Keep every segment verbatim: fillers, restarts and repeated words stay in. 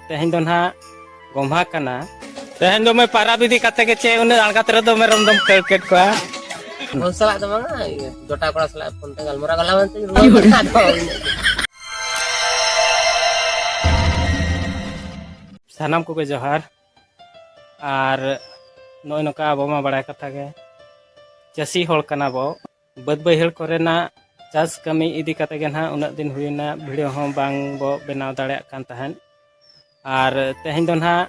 ᱛᱮᱦᱮᱧ ᱫᱚ ᱱᱟᱦᱟᱜ ᱜᱚᱢᱦᱟ ᱠᱟᱱᱟ᱾ ᱛᱮᱦᱮᱧ ᱫᱚ ᱢᱟᱹᱭ ᱯᱟᱨᱟᱵᱽ ᱤᱫᱤ ᱠᱟᱛᱮ ᱜᱮ ᱪᱮᱫ ᱩᱱᱟᱹᱜ ᱟᱬᱜᱟᱛ ᱨᱮᱫᱚ ᱢᱮᱨᱚᱢ ᱫᱚᱢ ᱠᱷᱟᱹᱲ ᱠᱮᱫ ᱠᱚᱣᱟ? ᱵᱟᱹᱦᱩ ᱥᱟᱞᱟᱜ ᱫᱚ ᱵᱟᱝᱟ, ᱤᱭᱟᱹ, ᱡᱚᱴᱟᱣ ᱠᱚᱲᱟ ᱥᱟᱞᱟᱜ ᱯᱷᱳᱱ ᱛᱮ ᱜᱟᱞᱢᱟᱨᱟᱣ ᱜᱟᱞᱢᱟᱨᱟᱣ ᱛᱮᱧ ᱨᱩᱣᱟᱹᱲ ᱠᱟᱱᱟ᱾ ᱟᱫᱚ ᱥᱟᱱᱟᱢ ᱠᱚᱜᱮ ᱡᱚᱦᱟᱨ᱾ ᱟᱨ ᱱᱚᱜᱼᱚᱭ ᱱᱚᱝᱠᱟ ᱟᱵᱚ ᱢᱟ ᱵᱟᱲᱟᱭ ᱠᱟᱛᱷᱟ ᱜᱮ, ᱪᱟᱹᱥᱤ ᱦᱚᱲ ᱠᱟᱱᱟ ᱵᱚ᱾ ᱵᱟᱹᱫᱽ ᱵᱟᱹᱭᱦᱟᱹᱲ ᱠᱚᱨᱮᱱᱟᱜ ᱪᱟᱥ ᱠᱟᱹᱢᱤ ᱤᱫᱤ ᱠᱟᱛᱮ ᱜᱮ ᱱᱟᱦᱟᱜ ᱩᱱᱟᱹᱜ ᱫᱤᱱ ᱦᱩᱭᱮᱱᱟ, ᱵᱷᱤᱰᱤᱭᱳ ᱦᱚᱸ ᱵᱟᱝ ᱵᱚ ᱵᱮᱱᱟᱣ ᱫᱟᱲᱮᱭᱟᱜ ᱠᱟᱱ ᱛᱟᱦᱮᱸᱫ᱾ ᱟᱨ ᱛᱮᱦᱮᱧ ᱫᱚ ᱱᱟᱦᱟᱜ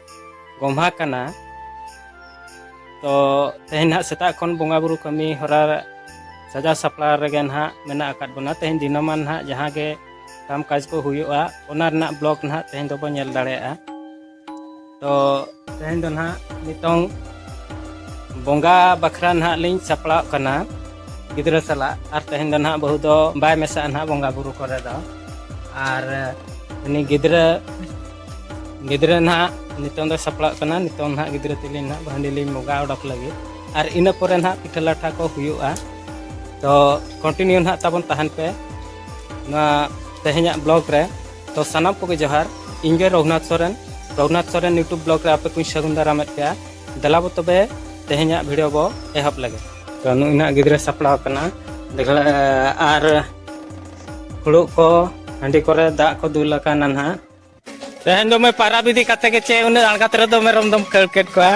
ᱜᱚᱢᱦᱟ ᱠᱟᱱᱟ, ᱛᱚ ᱛᱮᱦᱮᱧ ᱱᱟᱦᱟᱜ ᱥᱮᱛᱟᱜ ᱠᱷᱚᱱ ᱵᱚᱸᱜᱟ ᱵᱩᱨᱩ ᱠᱟᱹᱢᱤ ᱦᱚᱨᱟ ᱥᱟᱡᱟᱣ ᱥᱟᱯᱲᱟᱣ ᱨᱮᱜᱮ ᱱᱟᱦᱟᱜ ᱢᱮᱱᱟᱜ ᱟᱠᱟᱫ ᱵᱚᱱᱟ᱾ ᱛᱮᱦᱮᱧ ᱫᱤᱱᱟᱹᱢᱟᱱ ᱱᱟᱦᱟᱜ ᱡᱟᱦᱟᱸ ᱜᱮ ᱠᱟᱢ ᱠᱟᱡᱽ ᱠᱚ ᱦᱩᱭᱩᱜᱼᱟ, ᱚᱱᱟ ᱨᱮᱱᱟᱜ ᱵᱞᱚᱜ ᱱᱟᱦᱟᱜ ᱛᱮᱦᱮᱧ ᱫᱚᱵᱚ ᱧᱮᱞ ᱫᱟᱲᱮᱭᱟᱜᱼᱟ᱾ ᱛᱚ ᱛᱮᱦᱮᱧ ᱫᱚ ᱱᱟᱦᱟᱜ ᱱᱤᱛᱚᱝ ᱵᱚᱸᱜᱟ ᱵᱟᱠᱷᱨᱟ ᱱᱟᱦᱟᱜ ᱞᱤᱧ ᱥᱟᱯᱲᱟᱣᱜ ᱠᱟᱱᱟ ᱜᱤᱫᱽᱨᱟᱹ ᱥᱟᱞᱟᱜ, ᱟᱨ ᱛᱮᱦᱮᱧ ᱫᱚ ᱱᱟᱦᱟᱜ ᱵᱟᱹᱦᱩ ᱫᱚ ᱵᱟᱭ ᱢᱮᱥᱟᱜᱼᱟ ᱱᱟᱦᱟᱜ ᱵᱚᱸᱜᱟ ᱵᱩᱨᱩ ᱠᱚᱨᱮ ᱫᱚ᱾ ᱟᱨ ᱩᱱᱤ ᱜᱤᱫᱽᱨᱟᱹ, ᱜᱤᱫᱽᱨᱟᱹ ᱱᱟᱦᱟᱜ ᱱᱤᱛᱚᱝ ᱫᱚ ᱥᱟᱯᱲᱟᱜ ᱠᱟᱱᱟ, ᱱᱤᱛᱚᱝ ᱱᱟᱦᱟᱜ ᱜᱤᱫᱽᱨᱟᱹ ᱛᱮᱞᱤᱧ ᱱᱟᱦᱟᱜ ᱦᱟᱺᱰᱤ ᱞᱤᱧ ᱵᱚᱸᱜᱟ ᱚᱰᱚᱠ ᱞᱟᱹᱜᱤᱫ, ᱟᱨ ᱤᱱᱟᱹ ᱯᱚᱨᱮ ᱱᱟᱦᱟᱜ ᱯᱤᱴᱷᱟᱹ ᱞᱟᱴᱷᱟ ᱠᱚ ᱦᱩᱭᱩᱜᱼᱟ᱾ ᱛᱚ ᱠᱚᱱᱴᱤᱱᱤᱭᱩ ᱱᱟᱦᱟᱜ ᱛᱟᱵᱚᱱ ᱛᱟᱦᱮᱱ ᱯᱮ ᱱᱚᱣᱟ ᱛᱮᱦᱮᱧᱟᱜ ᱵᱞᱚᱜ ᱨᱮ᱾ ᱛᱚ ᱥᱟᱱᱟᱢ ᱠᱚᱜᱮ ᱡᱚᱦᱟᱨ, ᱤᱧ ᱜᱮ ᱨᱚᱜᱷᱩᱱᱟᱛᱷ ᱥᱚᱨᱮᱱ, ᱨᱚᱜᱷᱩᱱᱟᱛᱷ ᱥᱚᱨᱮᱱ YouTube ᱵᱞᱚᱜ ᱨᱮ ᱟᱯᱮ ᱠᱚᱧ ᱥᱟᱹᱜᱩᱱ ᱫᱟᱨᱟᱢᱮᱫ ᱯᱮᱭᱟ᱾ ᱫᱮᱞᱟ ᱵᱚ ᱛᱚᱵᱮ ᱛᱮᱦᱮᱧᱟᱜ ᱵᱷᱤᱰᱤᱭᱳ ᱵᱚ ᱮᱦᱚᱵ ᱞᱮᱜᱮ᱾ ᱛᱚ ᱱᱩᱭ ᱱᱟᱦᱟᱜ ᱜᱤᱫᱽᱨᱟᱹ ᱥᱟᱯᱲᱟᱣ ᱟᱠᱟᱱᱟ, ᱫᱮᱠᱷᱞᱟ, ᱟᱨ ᱯᱷᱩᱲᱩᱜ ᱠᱚ ᱦᱟᱺᱰᱤ ᱠᱚᱨᱮ ᱫᱟᱜ ᱠᱚ ᱫᱩᱞ ᱟᱠᱟᱱᱟ ᱱᱟᱦᱟᱜ᱾ ᱛᱮᱦᱮᱧ ᱫᱚ ᱢᱟᱹᱭ ᱯᱟᱨᱟᱵᱽ ᱤᱫᱤ ᱠᱟᱛᱮ ᱜᱮ ᱪᱮᱫ ᱩᱱᱟᱹᱜ ᱟᱬᱜᱟᱛ ᱨᱮᱫᱚ ᱢᱮᱨᱚᱢ ᱫᱚᱢ ᱠᱷᱟᱹᱲ ᱠᱮᱫ ᱠᱚᱣᱟ?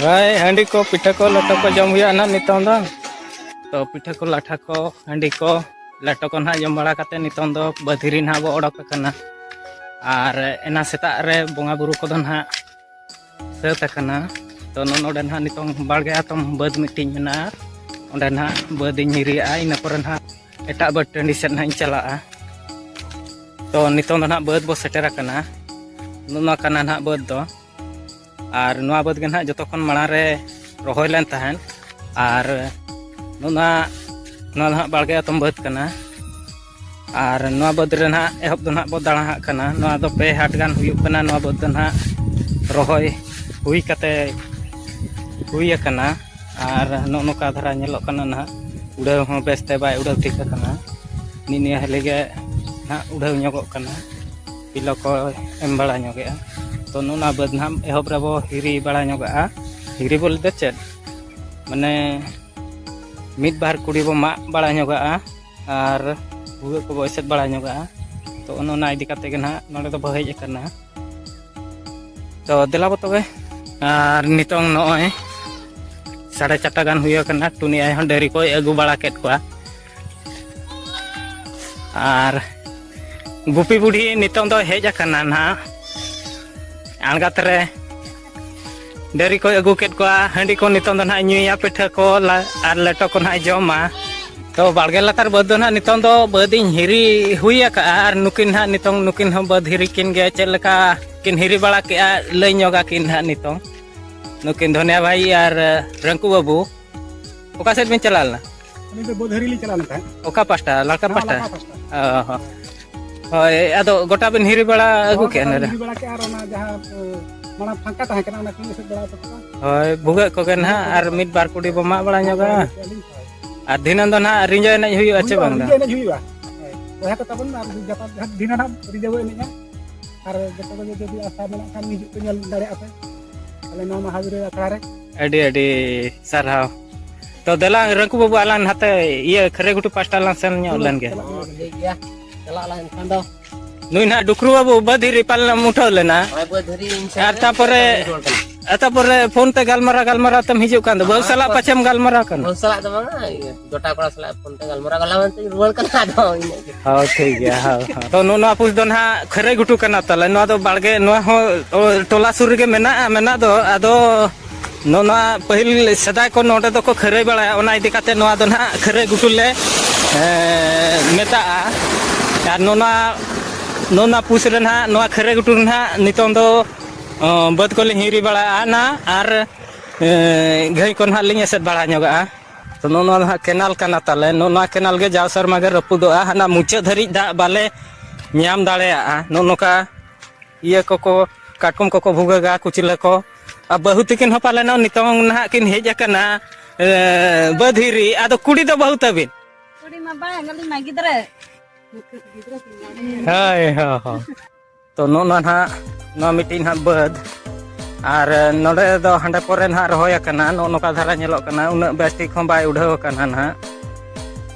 ᱦᱳᱭ, ᱦᱟᱺᱰᱤ ᱠᱚ, ᱯᱤᱴᱷᱟᱹ ᱠᱚ, ᱞᱮᱴᱚ ᱠᱚ ᱡᱚᱢ ᱦᱩᱭᱩᱜᱼᱟ ᱱᱟᱦᱟᱜ ᱱᱤᱛᱚᱝ ᱫᱚ᱾ ᱛᱚ ᱯᱤᱴᱷᱟᱹ ᱠᱚ, ᱞᱟᱴᱷᱟ ᱠᱚ, ᱦᱟᱺᱰᱤ ᱠᱚ, ᱞᱮᱴᱚ ᱠᱚ ᱱᱟᱦᱟᱜ ᱡᱚᱢ ᱵᱟᱲᱟ ᱠᱟᱛᱮ ᱱᱤᱛᱚᱝ ᱫᱚ ᱵᱟᱹᱫᱽ ᱦᱤᱨᱤ ᱱᱟᱦᱟᱜ ᱵᱚ ᱚᱰᱚᱠ ᱟᱠᱟᱱᱟ᱾ ᱟᱨ ᱮᱱᱟ ᱥᱮᱛᱟᱜ ᱨᱮ ᱵᱚᱸᱜᱟ ᱵᱩᱨᱩ ᱠᱚᱫᱚ ᱱᱟᱦᱟᱜ ᱥᱟᱹᱛ ᱟᱠᱟᱱᱟ᱾ ᱛᱚ ᱱᱚᱜᱼᱚ ᱱᱚᱰᱮ ᱱᱟᱦᱟᱜ ᱱᱤᱛᱚᱝ ᱵᱟᱲᱜᱮ ᱟᱛᱚᱢ ᱵᱟᱹᱫᱽ ᱢᱤᱫᱴᱤᱡ ᱢᱮᱱᱟᱜᱼᱟ, ᱚᱸᱰᱮ ᱱᱟᱦᱟᱜ ᱵᱟᱹᱫᱽ ᱤᱧ ᱦᱤᱨᱤᱭᱟᱜᱼᱟ, ᱤᱱᱟᱹ ᱯᱚᱨᱮ ᱱᱟᱦᱟᱜ ᱮᱴᱟᱜ ᱵᱟᱹᱫᱽ ᱴᱟᱺᱰᱤ ᱥᱮᱫ ᱱᱟᱦᱟᱜ ᱤᱧ ᱪᱟᱞᱟᱜᱼᱟ᱾ ᱛᱚ ᱱᱤᱛᱚᱝ ᱫᱚ ᱱᱟᱦᱟᱜ ᱵᱟᱹᱫᱽ ᱵᱚ ᱥᱮᱴᱮᱨ ᱟᱠᱟᱱᱟ᱾ ᱱᱚᱣᱟ ᱠᱟᱱᱟ ᱱᱟᱦᱟᱜ ᱵᱟᱹᱫᱽ ᱫᱚ᱾ ᱟᱨ ᱱᱚᱣᱟ ᱵᱟᱹᱫᱽ ᱜᱮ ᱱᱟᱦᱟᱜ ᱡᱚᱛᱚ ᱠᱷᱚᱱ ᱢᱟᱲᱟᱝ ᱨᱮ ᱨᱚᱦᱚᱭ ᱞᱮᱱ ᱛᱟᱦᱮᱸᱫ᱾ ᱟᱨ ᱱᱚᱣᱟ, ᱱᱚᱣᱟ ᱫᱚ ᱱᱟᱦᱟᱜ ᱵᱟᱲᱜᱮ ᱟᱛᱚᱢ ᱵᱟᱹᱫᱽ ᱠᱟᱱᱟ᱾ ᱟᱨ ᱱᱚᱣᱟ ᱵᱟᱹᱫᱽ ᱨᱮ ᱱᱟᱦᱟᱜ ᱮᱦᱚᱵ ᱫᱚ ᱱᱟᱦᱟᱜ ᱵᱚ ᱫᱟᱬᱟ ᱦᱟᱜ ᱠᱟᱱᱟ᱾ ᱱᱚᱣᱟ ᱫᱚ ᱯᱮ ᱦᱟᱴ ᱜᱟᱱ ᱦᱩᱭᱩᱜ ᱠᱟᱱᱟ᱾ ᱱᱚᱣᱟ ᱵᱟᱹᱫᱽ ᱫᱚ ᱱᱟᱦᱟᱜ ᱨᱚᱦᱚᱭ ᱦᱩᱭ ᱠᱟᱛᱮ ᱦᱩᱭ ᱟᱠᱟᱱᱟ᱾ ᱟᱨ ᱱᱚᱜᱼᱚ ᱱᱚᱝᱠᱟ ᱫᱷᱟᱨᱟ ᱧᱮᱞᱚᱜ ᱠᱟᱱᱟ ᱱᱟᱦᱟᱜ, ᱩᱰᱟᱹᱣ ᱦᱚᱸ ᱵᱮᱥᱛᱮ ᱵᱟᱭ ᱩᱰᱟᱹᱣ ᱴᱷᱤᱠ ᱟᱠᱟᱱᱟ᱾ ᱱᱤᱜ ᱱᱤᱭᱟᱹ ᱦᱟᱹᱞᱤ ᱜᱮ ᱱᱟᱦᱟᱜ ᱩᱰᱟᱹᱣ ᱧᱚᱜᱚᱜ ᱠᱟᱱᱟ᱾ ᱵᱤᱞᱚ ᱠᱚ ᱮᱢ ᱵᱟᱲᱟ ᱧᱚᱜᱮᱜᱼᱟ᱾ ᱛᱚ, ᱱᱚᱜᱼᱚ ᱱᱟ ᱵᱟᱹᱫᱽ ᱱᱟᱦᱟᱜ ᱮᱦᱚᱵ ᱨᱮᱵᱚ ᱦᱤᱨᱤ ᱵᱟᱲᱟ ᱧᱚᱜᱟᱜᱼᱟ᱾ ᱦᱤᱨᱤ ᱵᱚᱞᱛᱮ ᱪᱮᱫ? ᱢᱟᱱᱮ, ᱢᱤᱫ ᱵᱟᱨ ᱠᱩᱰᱤ ᱵᱚ ᱢᱟᱜ ᱵᱟᱲᱟ ᱧᱚᱜᱟᱜᱼᱟ ᱟᱨ ᱵᱷᱩᱜᱟᱹᱜ ᱠᱚᱵᱚ ᱮᱥᱮᱫ ᱵᱟᱲᱟ ᱧᱚᱜᱟᱜᱼᱟ᱾ ᱛᱚ, ᱚᱱᱮ ᱚᱱᱟ ᱤᱫᱤ ᱠᱟᱛᱮ ᱜᱮ ᱱᱟᱦᱟᱜ ᱱᱚᱰᱮ ᱫᱚᱵᱚ ᱦᱮᱡ ᱟᱠᱟᱱᱟ᱾ ᱛᱚ, ᱫᱮᱞᱟ ᱵᱚ ᱛᱚᱵᱮ᱾ ᱟᱨ ᱱᱤᱛᱚᱝ ᱱᱚᱜᱼᱚᱭ ᱥᱟᱲᱮ ᱪᱟᱨᱴᱟ ᱜᱟᱱ ᱦᱩᱭ ᱟᱠᱟᱱᱟ᱾ ᱴᱩᱱᱤ ᱟᱭᱳ ᱦᱚᱸ ᱰᱟᱹᱝᱨᱤ ᱠᱚᱭ ᱟᱹᱜᱩ ᱵᱟᱲᱟ ᱠᱮᱫ ᱠᱚᱣᱟ᱾ ᱟᱨ ᱜᱩᱯᱤ ᱵᱩᱰᱷᱤ ᱱᱤᱛᱚᱝ ᱫᱚ ᱦᱮᱡ ᱟᱠᱟᱱᱟ ᱱᱟᱦᱟᱜ ᱟᱬᱜᱟᱛ ᱨᱮ᱾ ᱰᱟᱹᱝᱨᱤ ᱠᱚᱭ ᱟᱹᱜᱩ ᱠᱮᱫ ᱠᱚᱣᱟ, ᱦᱟᱺᱰᱤ ᱠᱚ ᱱᱤᱛᱚᱝ ᱫᱚ ᱱᱟᱦᱟᱜ ᱧᱩᱭᱟ, ᱯᱤᱴᱷᱟᱹ ᱠᱚ ᱞᱟ-, ᱟᱨ ᱞᱮᱴᱚ ᱠᱚ ᱱᱟᱦᱟᱜ ᱡᱚᱢᱟ᱾ ᱛᱚ, ᱵᱟᱲᱜᱮ ᱞᱟᱛᱟᱨ ᱵᱟᱹᱫᱽ ᱫᱚ ᱱᱟᱦᱟᱜ ᱱᱤᱛᱚᱝ ᱫᱚ ᱵᱟᱹᱫᱽ ᱤᱧ ᱦᱤᱨᱤ ᱦᱩᱭ ᱟᱠᱟᱜᱼᱟ, ᱟᱨ ᱱᱩᱠᱤᱱ ᱱᱟᱦᱟᱜ ᱱᱤᱛᱚᱝ, ᱱᱩᱠᱤᱱ ᱦᱚᱸ ᱵᱟᱹᱫᱽ ᱦᱤᱨᱤ ᱠᱤᱱ ᱜᱮ ᱪᱮᱫ ᱞᱮᱠᱟ ᱠᱤᱱ ᱦᱤᱨᱤ ᱵᱟᱲᱟ ᱠᱮᱜᱼᱟ, ᱞᱟᱹᱭ ᱧᱚᱜ ᱟᱹᱠᱤᱱ ᱱᱟᱦᱟᱜ ᱱᱤᱛᱚᱝ᱾ ᱱᱩᱠᱤᱱ ᱫᱷᱚᱱᱤᱭᱟ ᱵᱷᱟᱭ ᱟᱨ ᱨᱟᱹᱝᱠᱩ ᱵᱟᱹᱵᱩ, ᱚᱠᱟ ᱥᱮᱫ ᱵᱤᱱ ᱪᱟᱞᱟᱣ ᱞᱮᱱᱟ? ᱟᱹᱞᱤᱧ ᱫᱚ ᱵᱟᱹᱫᱽ ᱦᱤᱨᱤ ᱞᱤᱧ ᱪᱟᱞᱟᱣ ᱞᱮᱱ ᱛᱟᱦᱮᱸᱫ᱾ ᱚᱠᱟ ᱯᱟᱦᱴᱟ? ᱞᱟᱲᱠᱟ ᱦᱮᱸ, ᱯᱟᱦᱴᱟ? ᱞᱟᱲᱠᱟ ᱯᱟᱦᱴᱟ᱾ ᱚ ᱦᱚᱸ᱾ ᱦᱳᱭ, ᱟᱫᱚ ᱜᱚᱴᱟ ᱵᱤᱱ ᱦᱤᱨᱤ ᱵᱟᱲᱟ ᱟᱹᱜᱩ ᱦᱚᱸ, ᱠᱮᱜᱼᱟ ᱜᱚᱴᱟ ᱱᱚᱰᱮ? ᱞᱤᱧ ᱦᱤᱨᱤ ᱵᱟᱲᱟ ᱠᱮᱜᱼᱟ ᱟᱨ ᱚᱱᱟ ᱡᱟᱦᱟᱸ, ᱮ, ᱢᱟᱲᱟᱝ ᱯᱷᱟᱸᱠᱟ ᱛᱟᱦᱮᱸ ᱠᱟᱱᱟ, ᱚᱱᱟ ᱠᱚᱞᱤᱧ ᱮᱥᱮᱫ ᱵᱟᱲᱟ ᱦᱚᱴᱚ ᱠᱟᱜᱼᱟ᱾ ᱦᱳᱭ, ᱵᱷᱩᱜᱟᱹᱜ ᱠᱚᱜᱮ ᱱᱟᱦᱟᱜ ᱟᱨ ᱢᱤᱫ ᱵᱟᱨ ᱠᱩᱰᱤ ᱵᱚ ᱢᱟᱜ ᱵᱟᱲᱟ ᱧᱚᱜᱟ᱾ ᱦᱳᱭ, ᱦᱳᱭ᱾ ᱟᱨ ᱫᱷᱤᱱᱟᱹᱱ ᱫᱚ ᱱᱟᱦᱟᱜ ᱨᱤᱸᱡᱟᱹ ᱮᱱᱮᱡ ᱦᱩᱭᱩᱜᱼᱟ ᱪᱮ ᱦᱩᱭᱩᱜᱼᱟ, ᱵᱟᱝ ᱫᱚ? ᱨᱤᱸᱡᱟᱹ ᱮᱱᱮᱡ ᱦᱩᱭᱩᱜᱼᱟ᱾ ᱦᱳᱭ, ᱵᱚᱭᱦᱟ ᱠᱚ ᱛᱟᱵᱚᱱ ᱟᱨ ᱜᱟᱯᱟ ᱫᱷᱤᱱᱟᱹᱱ ᱦᱟᱸᱜ ᱨᱤᱸᱡᱟᱹ ᱵᱚ ᱮᱱᱮᱡᱼᱟ᱾ ᱟᱨ ᱡᱚᱛᱚ ᱠᱚᱜᱮ ᱡᱩᱫᱤ ᱟᱥᱟ ᱢᱮᱱᱟᱜ ᱠᱷᱟᱱ ᱦᱤᱡᱩᱜ ᱯᱮ, ᱧᱮᱞ ᱫᱟᱲᱮᱭᱟᱜᱼᱟ ᱯᱮ ᱟᱞᱮ ᱱᱚᱣᱟ ᱢᱟᱦᱟᱵᱤᱨ ᱟᱠᱷᱲᱟ ᱨᱮ᱾ ᱟᱹᱰᱤ ᱟᱹᱰᱤ ᱥᱟᱨᱦᱟᱣ᱾ ᱛᱚ ᱫᱮᱞᱟ ᱨᱟᱹᱝᱠᱩ ᱵᱟᱹᱵᱩ, ᱟᱞᱟᱝ ᱱᱟᱛᱮ ᱤᱭᱟᱹ ᱠᱷᱟᱹᱨᱟᱹᱭ ᱜᱷᱩᱴᱩ ᱯᱟᱥᱴᱟ ᱞᱟᱝ ᱥᱮᱱ ᱧᱚᱜ ᱞᱮᱱ ᱜᱮ᱾ ᱪᱟᱞᱟᱜ ᱟᱞᱟᱝ᱾ ᱴᱷᱤᱠ ᱜᱮᱭᱟ, ᱪᱟᱞᱟᱜ ᱟᱞᱟᱝ ᱮᱱᱠᱷᱟᱱ ᱫᱚ᱾ ᱱᱩᱭ ᱱᱟᱦᱟᱜ ᱰᱩᱠᱨᱩ ᱵᱟᱹᱵᱩ ᱵᱟᱹᱫᱽ ᱦᱤᱨᱤ ᱯᱟᱞᱮᱢ ᱩᱴᱷᱟᱹᱣ ᱞᱮᱱᱟ᱾ ᱦᱳᱭ, ᱵᱟᱹᱫᱽ ᱦᱤᱨᱤ ᱤᱧ ᱥᱮᱱ ᱟᱨ ᱞᱮᱱ, ᱛᱟᱯᱚᱨᱮ, ᱱᱤᱛᱚᱜ ᱤᱧ ᱨᱩᱣᱟᱹᱲ ᱠᱟᱱᱟ᱾ ᱟᱨ ᱛᱟᱯᱚᱨᱮ ᱯᱷᱳᱱ ᱛᱮ ᱜᱟᱞᱢᱟᱨᱟᱣ ᱜᱟᱞᱢᱟᱨᱟᱣ ᱛᱮᱢ ᱦᱤᱡᱩᱜ ᱠᱟᱱ ᱫᱚ, ᱵᱟᱹᱦᱩ ᱥᱟᱞᱟᱜ ᱯᱟᱪᱮᱢ ᱜᱟᱞᱢᱟᱨᱟᱣ ᱠᱟᱱᱟ? ᱵᱟᱹᱦᱩ ᱥᱟᱞᱟᱜ ᱫᱚ ᱵᱟᱝᱟ, ᱤᱭᱟᱹ, ᱡᱚᱴᱟᱣ ᱠᱚᱲᱟ ᱥᱟᱞᱟᱜ ᱯᱷᱳᱱ ᱛᱮ ᱜᱟᱞᱢᱟᱨᱟᱣ ᱜᱟᱞᱢᱟᱨᱟᱣ ᱛᱮᱧ ᱨᱩᱣᱟᱹᱲ ᱠᱟᱱᱟ, ᱟᱫᱚ ᱤᱱᱟᱹᱜ ᱜᱮ᱾ ᱦᱳᱭ, ᱴᱷᱤᱠ ᱜᱮᱭᱟ, ᱦᱳᱭ, ᱦᱳᱭ᱾ ᱛᱚ, ᱱᱚᱜᱼᱚ ᱱᱚᱣᱟ ᱯᱩᱥ ᱫᱚ ᱱᱟᱦᱟᱜ ᱠᱷᱟᱹᱨᱟᱹᱭ ᱜᱷᱩᱴᱩ ᱠᱟᱱᱟ ᱛᱟᱞᱮ᱾ ᱱᱚᱣᱟ ᱫᱚ ᱵᱟᱲᱜᱮ, ᱱᱚᱣᱟ ᱦᱚᱸ, ᱚ, ᱴᱚᱞᱟ ᱥᱩᱨ ᱨᱮᱜᱮ ᱢᱮᱱᱟᱜᱼᱟ, ᱢᱮᱱᱟᱜ ᱫᱚ᱾ ᱟᱫᱚ ᱱᱚᱜᱼᱚ ᱱᱚᱣᱟ ᱯᱟᱹᱦᱤᱞ ᱥᱮᱫᱟᱭ ᱠᱚ ᱱᱚᱰᱮ ᱫᱚᱠᱚ ᱠᱷᱟᱹᱨᱟᱹᱭ ᱵᱟᱲᱟᱭᱟ, ᱚᱱᱟ ᱤᱫᱤ ᱠᱟᱛᱮ ᱱᱚᱣᱟ ᱫᱚ ᱱᱟᱦᱟᱜ ᱠᱷᱟᱹᱨᱟᱹᱭ ᱜᱷᱩᱴᱩ ᱞᱮ, ᱮ, ᱢᱮᱛᱟᱜᱼᱟ᱾ ᱟᱨ ᱱᱚᱣᱟ, ᱱᱚᱣᱟ ᱯᱩᱥ ᱨᱮ ᱱᱟᱦᱟᱜ, ᱱᱚᱣᱟ ᱠᱷᱟᱹᱨᱟᱹᱭ ᱜᱷᱩᱴᱩ ᱨᱮ ᱱᱟᱦᱟᱜ ᱱᱤᱛᱚᱝ ᱫᱚ, ᱚ, ᱵᱟᱹᱫᱽ ᱠᱚᱞᱤᱧ ᱦᱤᱨᱤ ᱵᱟᱲᱟᱜᱼᱟ ᱱᱟ, ᱟᱨ, ᱮ, ᱜᱟᱹᱭ ᱠᱚ ᱱᱟᱦᱟᱜ ᱞᱤᱧ ᱮᱥᱮᱫ ᱵᱟᱲᱟ ᱧᱚᱜᱚᱜᱼᱟ᱾ ᱛᱚ, ᱱᱚᱜᱼᱚ ᱱᱚᱣᱟ ᱫᱚ ᱦᱟᱸᱜ ᱠᱮᱱᱟᱞ ᱠᱟᱱᱟ ᱛᱟᱞᱮ᱾ ᱱᱚᱜᱼᱚ ᱱᱚᱣᱟ ᱠᱮᱱᱟᱞ ᱜᱮ ᱡᱟᱣ ᱥᱮᱨᱢᱟ ᱜᱮ ᱨᱟᱹᱯᱩᱫᱚᱜᱼᱟ, ᱦᱟᱱᱟ ᱢᱩᱪᱟᱹᱫ ᱫᱷᱟᱹᱨᱤᱡ ᱫᱟᱜ ᱵᱟᱞᱮ ᱧᱟᱢ ᱫᱟᱲᱮᱭᱟᱜᱼᱟ᱾ ᱱᱚᱜᱼᱚ ᱱᱚᱝᱠᱟ ᱤᱭᱟᱹ ᱠᱚᱠᱚ, ᱠᱟᱴᱠᱚᱢ ᱠᱚᱠᱚ ᱵᱷᱩᱜᱟᱹᱜᱟ, ᱠᱩᱪᱞᱟᱹ ᱠᱚ᱾ ᱟᱨ ᱵᱟᱹᱦᱩ ᱛᱤᱠᱤᱱ ᱦᱚᱸ ᱯᱟᱞᱮᱱ ᱱᱤᱛᱚᱝ ᱱᱟᱦᱟᱜ ᱠᱤᱱ ᱦᱮᱡ ᱟᱠᱟᱱᱟ, ᱮ, ᱵᱟᱹᱫᱽ ᱦᱤᱨᱤ᱾ ᱟᱫᱚ ᱠᱩᱲᱤ ᱫᱚ ᱵᱟᱹᱦᱩ ᱛᱟᱹᱵᱤᱱ? ᱠᱩᱲᱤ ᱢᱟ ᱵᱟᱝ, ᱟᱹᱞᱤᱧ ᱢᱟ ᱜᱤᱫᱽᱨᱟᱹ᱾ ᱦᱳᱭ, ᱦᱳᱭ, ᱦᱳᱭ᱾ ᱛᱚ ᱱᱚᱜᱼᱚ ᱱᱚᱣᱟ ᱱᱟᱦᱟᱜ, ᱱᱚᱣᱟ ᱢᱤᱫᱴᱤᱡ ᱱᱟᱦᱟᱜ ᱵᱟᱹᱫᱽ, ᱟᱨ ᱱᱚᱰᱮ ᱫᱚ ᱦᱟᱸᱰᱮ ᱯᱚᱨᱮ ᱱᱟᱦᱟᱜ ᱨᱚᱦᱚᱭ ᱟᱠᱟᱱᱟ, ᱱᱚᱜᱼᱚ ᱱᱚᱝᱠᱟ ᱫᱷᱟᱨᱟ ᱧᱮᱞᱚᱜ ᱠᱟᱱᱟ, ᱩᱱᱟᱹᱜ ᱵᱮᱥ ᱴᱷᱤᱠ ᱦᱚᱸ ᱵᱟᱭ ᱩᱰᱷᱟᱹᱣ ᱟᱠᱟᱱᱟ ᱱᱟᱦᱟᱜ᱾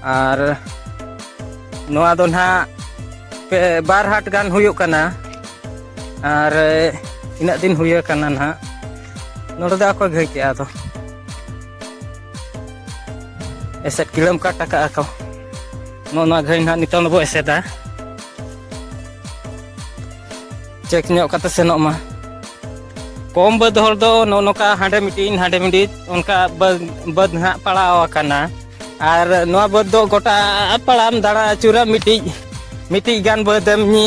ᱟᱨ ᱱᱚᱣᱟ ᱫᱚ ᱱᱟᱦᱟᱜ ᱯᱮ, ᱵᱟᱨ ᱦᱟᱴ ᱜᱟᱱ ᱦᱩᱭᱩᱜ ᱠᱟᱱᱟ, ᱟᱨ ᱤᱱᱟᱹᱜ ᱫᱤᱱ ᱦᱩᱭ ᱟᱠᱟᱱᱟ ᱱᱟᱦᱟᱜ᱾ ᱱᱚᱰᱮ ᱫᱚ ᱚᱠᱚᱭ ᱜᱷᱟᱹᱭ ᱠᱮᱜᱼᱟ ᱟᱫᱚ? ᱮᱥᱮᱫ ᱠᱤᱲᱟᱹᱢ ᱠᱟᱴ ᱟᱠᱟᱜᱼᱟ ᱠᱚ᱾ ᱱᱚᱜᱼᱚ ᱱᱚᱣᱟ ᱜᱷᱟᱹᱭ ᱱᱟᱦᱟᱜ ᱱᱤᱛᱚᱝ ᱫᱚᱵᱚ ᱮᱥᱮᱫᱟ᱾ ᱪᱮᱠ ᱧᱚᱜ ᱠᱟᱛᱮ ᱥᱮᱱᱚᱜ ᱢᱟ᱾ ᱠᱚᱢ ᱵᱟᱹᱫᱽ ᱦᱚᱲ ᱫᱚ ᱱᱚᱜᱼᱚ ᱱᱚᱝᱠᱟ ᱦᱟᱸᱰᱮ ᱢᱤᱫᱴᱤᱡ, ᱦᱟᱸᱰᱮ ᱢᱤᱫᱴᱤᱡ, ᱚᱱᱠᱟ ᱵᱟᱹᱫᱽ, ᱵᱟᱹᱫᱽ ᱱᱟᱦᱟᱜ ᱯᱟᱲᱟᱣ ᱟᱠᱟᱱᱟ᱾ ᱟᱨ ᱱᱚᱣᱟ ᱵᱟᱹᱫᱽ ᱫᱚ ᱜᱚᱴᱟ ᱯᱟᱲᱟᱢ ᱫᱟᱬᱟ ᱟᱹᱪᱩᱨᱟ, ᱢᱤᱫᱴᱤᱡ, ᱢᱤᱫᱴᱤᱡ ᱜᱟᱱ ᱵᱟᱹᱫᱽ ᱮᱢ ᱧᱤ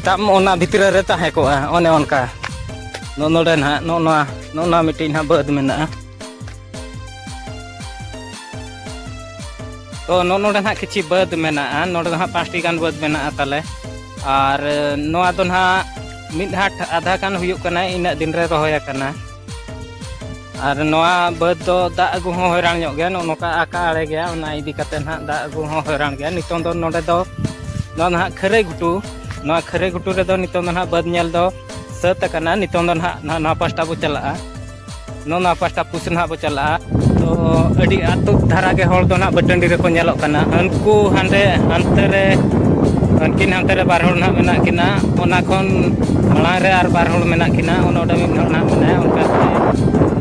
ᱛᱟᱢ ᱚᱱᱟ ᱵᱷᱤᱛᱨᱤ ᱨᱮ ᱛᱟᱦᱮᱸ ᱠᱚᱜᱼᱟ, ᱚᱱᱮ ᱚᱱᱠᱟ᱾ ᱱᱚᱜᱼᱚ ᱱᱚᱰᱮ ᱱᱟᱦᱟᱜ, ᱱᱚᱜᱼᱚ ᱱᱚᱣᱟ, ᱱᱚᱜᱼᱚ ᱱᱚᱣᱟ ᱢᱤᱫᱴᱤᱡ ᱱᱟᱦᱟᱜ ᱵᱟᱹᱫᱽ ᱢᱮᱱᱟᱜᱼᱟ᱾ ᱛᱚ ᱱᱚᱜᱼᱚ ᱱᱚᱰᱮ ᱱᱟᱦᱟᱜ ᱠᱤᱪᱷᱤ ᱵᱟᱹᱫᱽ ᱢᱮᱱᱟᱜᱼᱟ, ᱱᱚᱰᱮ ᱫᱚ ᱦᱟᱸᱜ ᱯᱟᱸᱪᱴᱤ ᱜᱟᱱ ᱵᱟᱹᱫᱽ ᱢᱮᱱᱟᱜᱼᱟ ᱛᱟᱞᱮ᱾ ᱟᱨ ᱱᱚᱣᱟ ᱫᱚ ᱱᱟᱦᱟᱜ ᱢᱤᱫ ᱦᱟᱴ ᱟᱫᱷᱟ ᱜᱟᱱ ᱦᱩᱭᱩᱜ ᱠᱟᱱᱟ, ᱤᱱᱟᱹᱜ ᱫᱤᱱ ᱨᱮ ᱨᱚᱦᱚᱭ ᱟᱠᱟᱱᱟ᱾ ᱟᱨ ᱱᱚᱣᱟ ᱵᱟᱹᱫᱽ ᱫᱚ ᱫᱟᱜ ᱟᱹᱜᱩ ᱦᱚᱸ ᱦᱚᱭᱨᱟᱱ ᱧᱚᱜ ᱜᱮᱭᱟ, ᱱᱚᱜᱼᱚ ᱱᱚᱝᱠᱟ ᱟᱠᱟ ᱟᱲᱮ ᱜᱮᱭᱟ, ᱚᱱᱟ ᱤᱫᱤ ᱠᱟᱛᱮ ᱱᱟᱦᱟᱜ ᱫᱟᱜ ᱟᱹᱜᱩ ᱦᱚᱸ ᱦᱚᱭᱨᱟᱱ ᱜᱮᱭᱟ᱾ ᱱᱤᱛᱚᱝ ᱫᱚ ᱱᱚᱰᱮ ᱫᱚ, ᱱᱚᱣᱟ ᱱᱟᱦᱟᱜ ᱠᱷᱟᱹᱨᱟᱹᱭ ᱜᱷᱩᱴᱩ, ᱱᱚᱣᱟ ᱠᱷᱟᱹᱨᱟᱹᱭ ᱜᱷᱩᱴᱩ ᱨᱮᱫᱚ ᱱᱤᱛᱚᱝ ᱫᱚ ᱱᱟᱦᱟᱜ ᱵᱟᱹᱫᱽ ᱧᱮᱞ ᱫᱚ ᱥᱟᱹᱛ ᱟᱠᱟᱱᱟ᱾ ᱱᱤᱛᱚᱝ ᱫᱚ ᱱᱟᱦᱟᱜ, ᱱᱟᱦᱟᱜ ᱱᱚᱣᱟ ᱯᱟᱥᱴᱟ ᱵᱚ ᱪᱟᱞᱟᱜᱼᱟ, ᱱᱚᱜᱼᱚ ᱱᱚᱣᱟ ᱯᱟᱥᱴᱟ ᱯᱩᱥ ᱱᱟᱦᱟᱜ ᱵᱚ ᱪᱟᱞᱟᱜᱼᱟ᱾ ᱛᱚ ᱟᱹᱰᱤ ᱟᱹᱛᱩ ᱫᱷᱟᱨᱟ ᱜᱮ ᱦᱚᱲ ᱫᱚ ᱱᱟᱦᱟᱜ ᱵᱟᱹᱴᱟᱹᱱᱰᱤ ᱨᱮᱠᱚ ᱧᱮᱞᱚᱜ ᱠᱟᱱᱟ᱾ ᱦᱟᱹᱱᱠᱩ ᱦᱟᱸᱰᱮ, ᱦᱟᱱᱛᱮ ᱨᱮ, ᱩᱱᱠᱤᱱ ᱦᱟᱱᱛᱮ ᱨᱮ ᱵᱟᱨ ᱦᱚᱲ ᱱᱟᱦᱟᱜ ᱢᱮᱱᱟᱜ ᱠᱤᱱᱟ, ᱚᱱᱟ ᱠᱷᱚᱱ ᱢᱟᱲᱟᱝ ᱨᱮ ᱟᱨ ᱵᱟᱨ ᱦᱚᱲ ᱢᱮᱱᱟᱜ ᱠᱤᱱᱟ, ᱚᱱᱮ ᱚᱸᱰᱮ ᱢᱤᱫ ᱦᱚᱲ ᱱᱟᱦᱟᱜ ᱢᱮᱱᱟᱭᱟ᱾ ᱚᱱᱠᱟᱛᱮ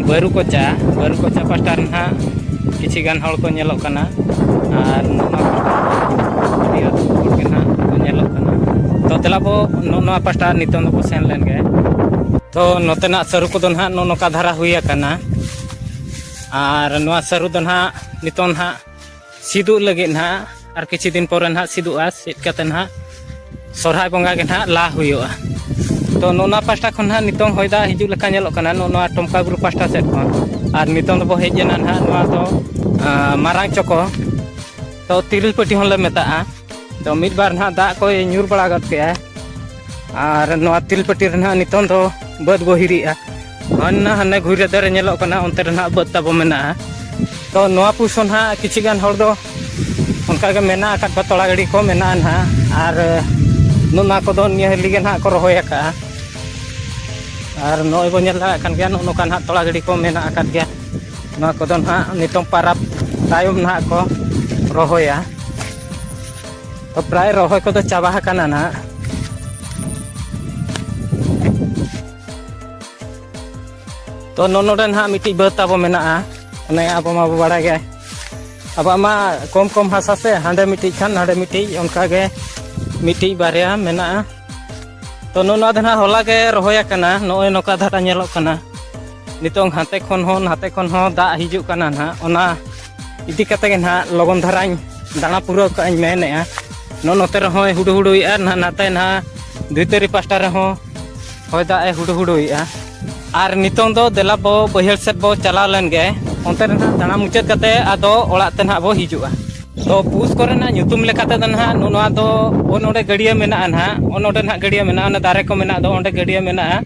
ᱵᱟᱹᱨᱩ ᱠᱚᱪᱟ, ᱵᱟᱹᱨᱩ ᱠᱚᱪᱟ ᱯᱟᱥᱴᱟ ᱨᱮ ᱱᱟᱦᱟᱜ ᱠᱤᱪᱷᱤ ᱜᱟᱱ ᱦᱚᱲ ᱠᱚ ᱧᱮᱞᱚᱜ ᱠᱟᱱᱟ᱾ ᱟᱨ ᱱᱚᱣᱟ ᱯᱟᱥᱴᱟ ᱟᱹᱰᱤ ᱟᱹᱛᱩ ᱦᱚᱲ ᱜᱮ ᱱᱟᱦᱟᱜ ᱠᱚ ᱧᱮᱞᱚᱜ ᱠᱟᱱᱟ᱾ ᱛᱚ ᱫᱮᱞᱟ ᱵᱚ ᱱᱚᱜᱼᱚ ᱱᱚᱣᱟ ᱯᱟᱥᱴᱟ ᱱᱤᱛᱚᱝ ᱫᱚᱵᱚ ᱥᱮᱱ ᱞᱮᱱ ᱜᱮ᱾ ᱛᱚ ᱱᱚᱛᱮᱱᱟᱜ ᱥᱟᱹᱨᱩ ᱠᱚᱫᱚ ᱱᱟᱦᱟᱜ ᱱᱚᱜᱼᱚ ᱱᱚᱝᱠᱟ ᱫᱷᱟᱨᱟ ᱦᱩᱭ ᱟᱠᱟᱱᱟ᱾ ᱟᱨ ᱱᱚᱣᱟ ᱥᱟᱹᱨᱩ ᱫᱚ ᱱᱟᱦᱟᱜ ᱱᱤᱛᱚᱝ ᱱᱟᱦᱟᱜ ᱥᱤᱫᱩᱜ ᱞᱟᱹᱜᱤᱫ ᱱᱟᱦᱟᱜ, ᱟᱨ ᱠᱤᱪᱷᱤ ᱫᱤᱱ ᱯᱚᱨᱮ ᱱᱟᱦᱟᱜ ᱥᱤᱫᱩᱜᱼᱟ᱾ ᱥᱤᱫ ᱠᱟᱛᱮ ᱱᱟᱦᱟᱜ ᱥᱚᱨᱦᱟᱭ ᱵᱚᱸᱜᱟ ᱜᱮ ᱱᱟᱦᱟᱜ ᱞᱟ ᱦᱩᱭᱩᱜᱼᱟ᱾ ᱛᱚ ᱱᱚᱜᱼᱚ ᱱᱚᱣᱟ ᱯᱟᱥᱴᱟ ᱠᱷᱚᱱ ᱱᱟᱦᱟᱜ ᱱᱤᱛᱚᱝ ᱦᱚᱭ ᱫᱟᱜ ᱦᱤᱡᱩᱜ ᱞᱮᱠᱟ ᱧᱮᱞᱚᱜ ᱠᱟᱱᱟ, ᱱᱚᱜᱼᱚ ᱱᱚᱣᱟ ᱴᱚᱢᱠᱟ ᱵᱩᱨᱩ ᱯᱟᱥᱴᱟ ᱥᱮᱫ ᱠᱷᱚᱱ᱾ ᱟᱨ ᱱᱤᱛᱚᱝ ᱫᱚᱵᱚ ᱦᱮᱡ ᱮᱱᱟ ᱱᱟᱦᱟᱜ ᱱᱚᱣᱟ ᱫᱚ, ᱟᱸ, ᱢᱟᱨᱟᱝ ᱪᱚᱠᱚ᱾ ᱛᱚ ᱛᱤᱨᱤᱞ ᱯᱟᱹᱴᱤ ᱦᱚᱸᱞᱮ ᱢᱮᱛᱟᱜᱼᱟ᱾ ᱛᱚ ᱢᱤᱫ ᱵᱟᱨ ᱱᱟᱦᱟᱜ ᱫᱟᱜ ᱠᱚᱭ ᱧᱩᱨ ᱵᱟᱲᱟ ᱜᱚᱫ ᱠᱮᱜᱼᱟ᱾ ᱟᱨ ᱱᱚᱣᱟ ᱛᱤᱨᱤᱞ ᱯᱟᱹᱴᱤ ᱨᱮ ᱱᱟᱦᱟᱜ ᱱᱤᱛᱚᱝ ᱫᱚ ᱵᱟᱹᱫᱽ ᱵᱚ ᱦᱤᱨᱤᱜᱼᱟ᱾ ᱦᱟᱱᱟ ᱦᱟᱱᱮ ᱜᱷᱩᱨ ᱨᱮ ᱫᱟᱨᱮ ᱧᱮᱞᱚᱜ ᱠᱟᱱᱟ, ᱚᱱᱛᱮ ᱨᱮ ᱱᱟᱦᱟᱜ ᱵᱟᱹᱫᱽ ᱛᱟᱵᱚ ᱢᱮᱱᱟᱜᱼᱟ᱾ ᱛᱚ ᱱᱚᱣᱟ ᱯᱩᱥ ᱦᱚᱸ ᱱᱟᱦᱟᱜ ᱠᱤᱪᱷᱤ ᱜᱟᱱ ᱦᱚᱲ ᱫᱚ ᱚᱱᱠᱟ ᱜᱮ ᱢᱮᱱᱟᱜ ᱟᱠᱟᱫ ᱠᱚᱣᱟ, ᱛᱚᱲᱟ ᱜᱟᱹᱰᱤ ᱠᱚ ᱢᱮᱱᱟᱜᱼᱟ ᱱᱟᱦᱟᱜ᱾ ᱟᱨ ᱱᱚᱣᱟ ᱠᱚᱫᱚ ᱱᱤᱭᱟᱹ ᱦᱟᱹᱞᱤ ᱜᱮ ᱱᱟᱦᱟᱜ ᱠᱚ ᱨᱚᱦᱚᱭ ᱟᱠᱟᱜᱼᱟ᱾ ᱟᱨ ᱱᱚᱜᱼᱚᱭ ᱵᱚᱱ ᱧᱮᱞ ᱫᱟᱲᱮᱭᱟᱜ ᱠᱟᱱ ᱜᱮᱭᱟ, ᱱᱚᱜᱼᱚ ᱱᱚᱝᱠᱟ ᱱᱟᱦᱟᱜ ᱛᱚᱲᱟ ᱜᱟᱹᱰᱤ ᱠᱚ ᱢᱮᱱᱟᱜ ᱟᱠᱟᱫ ᱜᱮᱭᱟ᱾ ᱱᱚᱣᱟ ᱠᱚᱫᱚ ᱱᱟᱦᱟᱜ ᱱᱤᱛᱚᱝ ᱯᱟᱨᱟᱵᱽ ᱛᱟᱭᱚᱢ ᱱᱟᱦᱟᱜ ᱠᱚ ᱨᱚᱦᱚᱭᱟ᱾ ᱛᱚ ᱯᱨᱟᱭ ᱨᱚᱦᱚᱭ ᱠᱚᱫᱚ ᱪᱟᱵᱟ ᱟᱠᱟᱱᱟ ᱱᱟᱦᱟᱜ᱾ ᱛᱚ ᱱᱚᱜᱼᱚ ᱱᱚᱰᱮ ᱱᱟᱦᱟᱜ ᱢᱤᱫᱴᱤᱡ ᱵᱟᱹᱫᱽ ᱛᱟᱵᱚ ᱢᱮᱱᱟᱜᱼᱟ᱾ ᱚᱱᱮ ᱟᱵᱚ ᱢᱟᱵᱚ ᱵᱟᱲᱟᱭ ᱜᱮ, ᱟᱵᱚᱣᱟᱜ ᱢᱟ ᱠᱚᱢ ᱠᱚᱢ ᱦᱟᱥᱟ ᱥᱮ, ᱦᱟᱸᱰᱮ ᱢᱤᱫᱴᱤᱡ ᱠᱷᱟᱱ ᱱᱟᱰᱮ ᱢᱤᱫᱴᱤᱡ, ᱚᱱᱠᱟ ᱜᱮ ᱢᱤᱫᱴᱤᱡ ᱵᱟᱨᱭᱟ ᱢᱮᱱᱟᱜᱼᱟ᱾ ᱛᱚ ᱱᱚᱜᱼᱚ ᱱᱚᱣᱟ ᱫᱚ ᱱᱟᱦᱟᱜ ᱦᱚᱞᱟ ᱜᱮ ᱨᱚᱦᱚᱭ ᱟᱠᱟᱱᱟ᱾ ᱱᱚᱜᱼᱚᱭ ᱱᱚᱝᱠᱟ ᱫᱷᱟᱨᱟ ᱧᱮᱞᱚᱜ ᱠᱟᱱᱟ᱾ ᱱᱤᱛᱚᱝ ᱦᱟᱱᱛᱮ ᱠᱷᱚᱱ ᱦᱚᱸ ᱱᱟᱛᱮ ᱠᱷᱚᱱ ᱦᱚᱸ ᱫᱟᱜ ᱦᱤᱡᱩᱜ ᱠᱟᱱᱟ ᱱᱟᱦᱟᱜ, ᱚᱱᱟ ᱤᱫᱤ ᱠᱟᱛᱮ ᱜᱮ ᱱᱟᱦᱟᱜ ᱞᱚᱜᱚᱱ ᱫᱷᱟᱨᱟᱧ ᱫᱟᱬᱟ ᱯᱩᱨᱟᱹᱣ ᱠᱟᱜ ᱤᱧ ᱢᱮᱱᱮᱫᱼᱟ᱾ ᱱᱚᱜᱼᱚ ᱱᱚᱛᱮ ᱨᱮᱦᱚᱸᱭ ᱦᱩᱰᱩ ᱦᱩᱰᱩᱭᱮᱫᱼᱟ, ᱱᱟᱦᱟᱜ ᱱᱟᱛᱮ ᱱᱟᱦᱟᱜ ᱫᱷᱤᱛᱟᱹᱨᱤ ᱯᱟᱥᱴᱟ ᱨᱮᱦᱚᱸ ᱦᱚᱭ ᱫᱟᱜ ᱮ ᱦᱩᱰᱩ ᱦᱩᱰᱩᱭᱮᱫᱼᱟ᱾ ᱟᱨ ᱱᱤᱛᱚᱝ ᱫᱚ ᱫᱮᱞᱟ ᱵᱚ ᱵᱟᱹᱭᱦᱟᱹᱲ ᱥᱮᱫ ᱵᱚ ᱪᱟᱞᱟᱣ ᱞᱮᱱ ᱜᱮ, ᱚᱱᱛᱮ ᱨᱮ ᱱᱟᱦᱟᱜ ᱫᱟᱬᱟ ᱢᱩᱪᱟᱹᱫ ᱠᱟᱛᱮ ᱟᱫᱚ ᱚᱲᱟᱜ ᱛᱮ ᱱᱟᱦᱟᱜ ᱵᱚ ᱦᱤᱡᱩᱜᱼᱟ᱾ ᱛᱚ ᱯᱩᱥ ᱠᱚᱨᱮᱱᱟᱜ ᱧᱩᱛᱩᱢ ᱞᱮᱠᱟᱛᱮ ᱫᱚ ᱱᱟᱦᱟᱜ ᱱᱚᱜᱼᱚ ᱱᱚᱣᱟ ᱫᱚ, ᱚ ᱱᱚᱰᱮ ᱜᱟᱹᱰᱭᱟᱹ ᱢᱮᱱᱟᱜᱼᱟ ᱱᱟᱦᱟᱜ, ᱚ ᱱᱚᱰᱮ ᱱᱟᱦᱟᱜ ᱜᱟᱹᱰᱭᱟᱹ ᱢᱮᱱᱟᱜᱼᱟ, ᱚᱱᱟ ᱫᱟᱨᱮ ᱠᱚ ᱢᱮᱱᱟᱜ ᱫᱚ ᱚᱸᱰᱮ ᱜᱟᱹᱰᱭᱟᱹ ᱢᱮᱱᱟᱜᱼᱟ᱾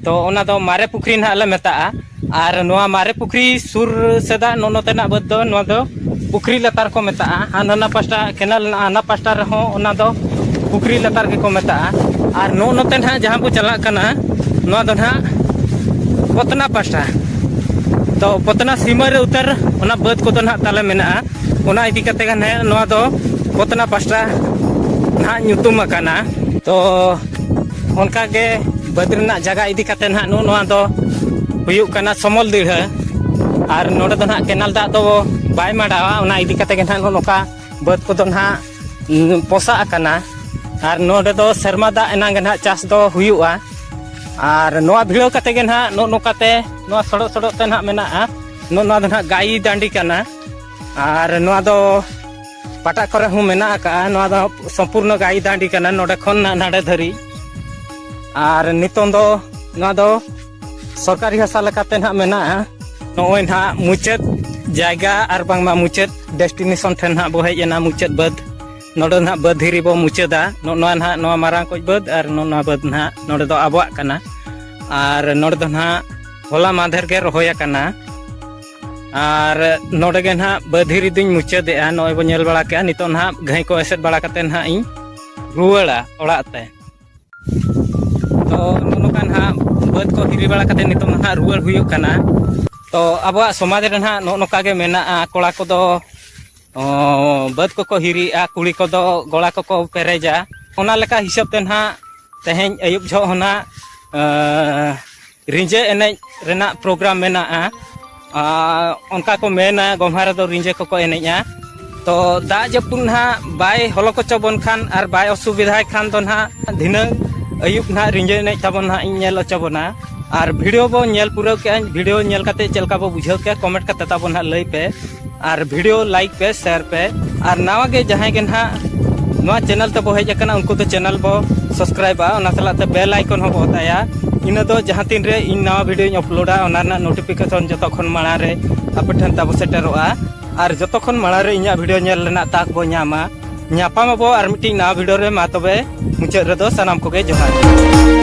ᱛᱚ ᱚᱱᱟ ᱫᱚ ᱢᱟᱨᱮ ᱯᱩᱠᱷᱨᱤ ᱱᱟᱦᱟᱜ ᱞᱮ ᱢᱮᱛᱟᱜᱼᱟ᱾ ᱟᱨ ᱱᱚᱣᱟ ᱢᱟᱨᱮ ᱯᱩᱠᱷᱨᱤ ᱥᱩᱨ ᱥᱮᱫᱟᱜ ᱱᱚᱜᱼᱚ ᱱᱚᱛᱮᱱᱟᱜ ᱵᱟᱹᱫᱽ ᱫᱚ, ᱱᱚᱣᱟ ᱫᱚ ᱯᱩᱠᱷᱨᱤ ᱞᱟᱛᱟᱨ ᱠᱚ ᱢᱮᱛᱟᱜᱼᱟ᱾ ᱟᱨ ᱦᱟᱱᱟ ᱯᱟᱥᱴᱟ ᱠᱮᱱᱟᱞ ᱢᱮᱱᱟᱜᱼᱟ, ᱦᱟᱱᱟ ᱯᱟᱥᱴᱟ ᱨᱮᱦᱚᱸ ᱚᱱᱟ ᱫᱚ ᱯᱩᱠᱷᱨᱤ ᱞᱟᱛᱟᱨ ᱜᱮᱠᱚ ᱢᱮᱛᱟᱜᱼᱟ᱾ ᱟᱨ ᱱᱚᱜᱼᱚ ᱱᱚᱛᱮ ᱱᱟᱦᱟᱜ ᱡᱟᱦᱟᱸ ᱵᱚ ᱪᱟᱞᱟᱜ ᱠᱟᱱᱟ, ᱱᱚᱣᱟ ᱫᱚ ᱱᱟᱦᱟᱜ ᱯᱚᱛᱱᱟ ᱯᱟᱥᱴᱟ᱾ ᱛᱚ ᱯᱚᱛᱱᱟ ᱥᱤᱢᱟᱹ ᱨᱮ ᱩᱛᱟᱹᱨ ᱚᱱᱟ ᱵᱟᱹᱫᱽ ᱠᱚᱫᱚ ᱱᱟᱦᱟᱜ ᱛᱟᱞᱮ ᱢᱮᱱᱟᱜᱼᱟ᱾ ᱚᱱᱟ ᱤᱫᱤ ᱠᱟᱛᱮ ᱜᱮ ᱱᱟᱦᱟᱜ ᱱᱚᱣᱟ ᱫᱚ ᱯᱚᱛᱱᱟ ᱯᱟᱥᱴᱟ ᱱᱟᱦᱟᱜ ᱧᱩᱛᱩᱢ ᱟᱠᱟᱱᱟ᱾ ᱛᱚ ᱚᱱᱠᱟ ᱜᱮ ᱵᱟᱹᱫᱽ ᱨᱮᱱᱟᱜ ᱡᱟᱭᱜᱟ ᱤᱫᱤ ᱠᱟᱛᱮ ᱱᱟᱦᱟᱜ ᱱᱚᱜᱼᱚ ᱱᱚᱣᱟ ᱫᱚ ᱦᱩᱭᱩᱜ ᱠᱟᱱᱟ ᱥᱚᱢᱚᱞ ᱫᱤᱲᱦᱟᱹ᱾ ᱟᱨ ᱱᱚᱰᱮ ᱫᱚ ᱱᱟᱦᱟᱜ ᱠᱮᱱᱟᱞ ᱫᱟᱜ ᱫᱚ ᱵᱟᱭ ᱢᱟᱰᱟᱣᱟ, ᱚᱱᱟ ᱤᱫᱤ ᱠᱟᱛᱮ ᱜᱮ ᱱᱟᱦᱟᱜ ᱱᱚᱜᱼᱚ ᱱᱚᱝᱠᱟ ᱵᱟᱹᱫᱽ ᱠᱚᱫᱚ ᱱᱟᱦᱟᱜ, ᱩᱸ, ᱯᱚᱥᱟᱜ ᱟᱠᱟᱱᱟ᱾ ᱟᱨ ᱱᱚᱰᱮ ᱫᱚ ᱥᱮᱨᱢᱟ ᱫᱟᱜ ᱮᱱᱟᱝ ᱜᱮ ᱱᱟᱦᱟᱜ ᱪᱟᱥ ᱫᱚ ᱦᱩᱭᱩᱜᱼᱟ᱾ ᱟᱨ ᱱᱚᱣᱟ ᱵᱷᱤᱲᱟᱹᱣ ᱠᱟᱛᱮ ᱜᱮ ᱱᱟᱦᱟᱜ ᱱᱚᱜᱼᱚ ᱱᱚᱝᱠᱟᱛᱮ ᱱᱚᱣᱟ ᱥᱚᱰᱚᱜ ᱥᱚᱰᱚᱜ ᱛᱮ ᱱᱟᱦᱟᱜ ᱢᱮᱱᱟᱜᱼᱟ᱾ ᱱᱚᱜᱼᱚ ᱱᱚᱣᱟ ᱫᱚ ᱱᱟᱦᱟᱜ ᱜᱟᱭᱤ ᱰᱟᱺᱰᱤ ᱠᱟᱱᱟ᱾ ᱟᱨ ᱱᱚᱣᱟ ᱫᱚ ᱯᱟᱴᱟ ᱠᱚᱨᱮ ᱦᱚᱸ ᱢᱮᱱᱟᱜ ᱟᱠᱟᱜᱼᱟ᱾ ᱱᱚᱣᱟ ᱫᱚ ᱥᱚᱢᱯᱩᱨᱱᱚ ᱜᱟᱭᱤ ᱰᱟᱺᱰᱤ ᱠᱟᱱᱟ᱾ ᱱᱚᱰᱮ ᱠᱷᱚᱱ ᱱᱟ-, ᱱᱟᱰᱮ ᱫᱷᱟᱹᱨᱤᱡ᱾ ᱟᱨ ᱱᱤᱛᱚᱝ ᱫᱚ ᱱᱚᱣᱟ ᱫᱚ ᱥᱚᱨᱠᱟᱨᱤ ᱦᱟᱥᱟ ᱞᱮᱠᱟᱛᱮ ᱱᱟᱦᱟᱜ ᱢᱮᱱᱟᱜᱼᱟ᱾ ᱱᱚᱜᱼᱚᱭ ᱱᱟᱦᱟᱜ ᱢᱩᱪᱟᱹᱫ ᱡᱟᱭᱜᱟ ᱟᱨ ᱵᱟᱝᱢᱟ ᱢᱩᱪᱟᱹᱫ destination ᱴᱷᱮᱱ ᱱᱟᱦᱟᱜ ᱵᱚ ᱦᱮᱡ ᱮᱱᱟ, ᱢᱩᱪᱟᱹᱫ ᱵᱟᱹᱫᱽ᱾ ᱱᱚᱰᱮ ᱱᱟᱦᱟᱜ ᱵᱟᱹᱫᱽ ᱫᱷᱤᱨᱤ ᱵᱚ ᱢᱩᱪᱟᱹᱫᱟ᱾ ᱱᱚᱜᱼᱚ ᱱᱚᱣᱟ ᱱᱟᱦᱟᱜ ᱱᱚᱣᱟ ᱢᱟᱨᱟᱝ ᱠᱚᱡ ᱵᱟᱹᱫᱽ ᱟᱨ ᱱᱚᱜᱼᱚ ᱱᱚᱣᱟ ᱵᱟᱹᱫᱽ ᱱᱟᱦᱟᱜ ᱱᱚᱰᱮ ᱫᱚ ᱟᱵᱚᱣᱟᱜ ᱠᱟᱱᱟ᱾ ᱟᱨ ᱱᱚᱰᱮ ᱫᱚ ᱱᱟᱦᱟᱜ ᱦᱚᱞᱟ ᱢᱟᱫᱷᱮᱨ ᱜᱮ ᱨᱚᱦᱚᱭ ᱟᱠᱟᱱᱟ᱾ ᱟᱨ ᱱᱚᱰᱮ ᱜᱮ ᱱᱟᱦᱟᱜ ᱵᱟᱹᱫᱽ ᱫᱷᱤᱨᱤ ᱫᱩᱧ ᱢᱩᱪᱟᱹᱫᱮᱜᱼᱟ᱾ ᱱᱚᱜᱼᱚᱭ ᱵᱚ ᱧᱮᱞ ᱵᱟᱲᱟ ᱠᱮᱜᱼᱟ, ᱱᱤᱛᱚᱜ ᱱᱟᱦᱟᱜ ᱜᱷᱟᱹᱭ ᱠᱚ ᱮᱥᱮᱫ ᱵᱟᱲᱟ ᱠᱟᱛᱮ ᱱᱟᱦᱟᱜ ᱤᱧ ᱨᱩᱣᱟᱹᱲᱟ ᱚᱲᱟᱜ ᱛᱮ᱾ ᱛᱚ ᱱᱚᱜᱼᱚ ᱱᱚᱝᱠᱟ ᱱᱟᱦᱟᱜ ᱵᱟᱹᱫᱽ ᱠᱚ ᱦᱤᱨᱤ ᱵᱟᱲᱟ ᱠᱟᱛᱮ ᱱᱤᱛᱚᱝ ᱱᱟᱦᱟᱜ ᱨᱩᱣᱟᱹᱲ ᱦᱩᱭᱩᱜ ᱠᱟᱱᱟ᱾ ᱛᱚ ᱟᱵᱚᱣᱟᱜ ᱥᱚᱢᱟᱡᱽ ᱨᱮ ᱱᱟᱦᱟᱜ ᱱᱚᱜᱼᱚ ᱱᱚᱝᱠᱟ ᱜᱮ ᱢᱮᱱᱟᱜᱼᱟ, ᱠᱚᱲᱟ ᱠᱚᱫᱚ ᱚ, ᱵᱟᱹᱫᱽ ᱠᱚᱠᱚ ᱦᱤᱨᱤᱜᱼᱟ, ᱠᱩᱲᱤ ᱠᱚᱫᱚ ᱜᱚᱲᱟ ᱠᱚᱠᱚ ᱯᱮᱨᱮᱡᱟ᱾ ᱚᱱᱟ ᱞᱮᱠᱟ ᱦᱤᱥᱟᱹᱵ ᱛᱮ ᱱᱟᱦᱟᱜ ᱛᱮᱦᱮᱧ ᱟᱹᱭᱩᱵ ᱡᱚᱦᱚᱜ ᱦᱚᱸ ᱱᱟᱦᱟᱜ, ᱮᱸ, ᱨᱤᱸᱡᱟᱹ ᱮᱱᱮᱡ ᱨᱮᱱᱟᱜ ᱯᱨᱳᱜᱨᱟᱢ ᱢᱮᱱᱟᱜᱼᱟ᱾ ᱟᱨ ᱚᱱᱠᱟ ᱠᱚ ᱢᱮᱱᱟ, ᱜᱚᱢᱦᱟ ᱨᱮᱫᱚ ᱨᱤᱸᱡᱟᱹ ᱠᱚᱠᱚ ᱮᱱᱮᱡᱼᱟ᱾ ᱛᱚ ᱫᱟᱜ ᱡᱟᱹᱯᱩᱫ ᱱᱟᱦᱟᱜ ᱵᱟᱭ ᱦᱚᱞᱚ ᱠᱚᱪᱚ ᱵᱚᱱ ᱠᱷᱟᱱ ᱟᱨ ᱵᱟᱭ ᱚᱥᱩᱵᱤᱫᱷᱟᱭ ᱠᱷᱟᱱ ᱫᱚ ᱱᱟᱦᱟᱜ ᱫᱷᱤᱱᱟᱹᱝ ᱟᱹᱭᱩᱵ ᱱᱟᱦᱟᱜ ᱨᱤᱸᱡᱟᱹ ᱮᱱᱮᱡ ᱛᱟᱵᱚᱱ ᱱᱟᱦᱟᱜ ᱤᱧ ᱧᱮᱞ ᱦᱚᱪᱚ ᱵᱚᱱᱟ᱾ ᱟᱨ ᱵᱷᱤᱰᱤᱭᱳ ᱵᱚᱱ ᱧᱮᱞ ᱯᱩᱨᱟᱹᱣ ᱠᱮᱜᱼᱟ, ᱵᱷᱤᱰᱤᱭᱳ ᱧᱮᱞ ᱠᱟᱛᱮ ᱪᱮᱫ ᱞᱮᱠᱟ ᱵᱚ ᱵᱩᱡᱷᱟᱹᱣ ᱠᱮᱜᱼᱟ, ᱠᱚᱢᱮᱱᱴ ᱠᱟᱛᱮ ᱛᱟᱵᱚᱱ ᱱᱟᱦᱟᱜ ᱞᱟᱹᱭ ᱯᱮ᱾ ᱟᱨ ᱵᱷᱤᱰᱤᱭᱳ ᱞᱟᱭᱤᱠ ᱯᱮ, ᱥᱮᱭᱟᱨ ᱯᱮ᱾ ᱟᱨ ᱱᱟᱣᱟ ᱜᱮ ᱡᱟᱦᱟᱸᱭ ᱜᱮ ᱱᱟᱦᱟᱜ ᱱᱚᱣᱟ ᱪᱮᱱᱮᱞ ᱛᱮᱵᱚ ᱦᱮᱡ ᱟᱠᱟᱱᱟ, ᱩᱱᱠᱩ ᱫᱚ ᱪᱮᱱᱮᱞ ᱵᱚ ᱥᱟᱵᱥᱠᱨᱟᱭᱤᱵᱟ, ᱚᱱᱟ ᱥᱟᱞᱟᱜ ᱛᱮ ᱵᱮᱞ ᱟᱭᱠᱚᱱ ᱦᱚᱸ ᱵᱚ ᱚᱛᱟᱭᱟ᱾ ᱤᱱᱟᱹ ᱫᱚ ᱡᱟᱦᱟᱸ ᱛᱤᱱ ᱨᱮ ᱤᱧ ᱱᱟᱣᱟ ᱵᱷᱤᱰᱤᱭᱳᱧ ᱟᱯᱞᱳᱰᱟ, ᱚᱱᱟ ᱨᱮᱱᱟᱜ ᱱᱳᱴᱤᱯᱷᱤᱠᱮᱥᱚᱱ ᱡᱚᱛᱚ ᱠᱷᱚᱱ ᱢᱟᱲᱟᱝ ᱨᱮ ᱟᱯᱮ ᱴᱷᱮᱱ ᱛᱟᱵᱚ ᱥᱮᱴᱮᱨᱚᱜᱼᱟ᱾ ᱟᱨ ᱡᱚᱛᱚ ᱠᱷᱚᱱ ᱢᱟᱲᱟᱝ ᱨᱮ ᱤᱧᱟᱹᱜ ᱵᱷᱤᱰᱤᱭᱳ ᱧᱮᱞ ᱨᱮᱱᱟᱜ ᱛᱟᱠ ᱵᱚ ᱧᱟᱢᱟ᱾ ᱧᱟᱯᱟᱢ ᱟᱵᱚ ᱟᱨ ᱢᱤᱫᱴᱤᱡ ᱱᱟᱣᱟ ᱵᱷᱤᱰᱤᱭᱳ ᱨᱮ᱾ ᱢᱟ ᱛᱚᱵᱮ ᱢᱩᱪᱟᱹᱫ ᱨᱮᱫᱚ ᱥᱟᱱᱟᱢ ᱠᱚᱜᱮ ᱡᱚᱦᱟᱨ᱾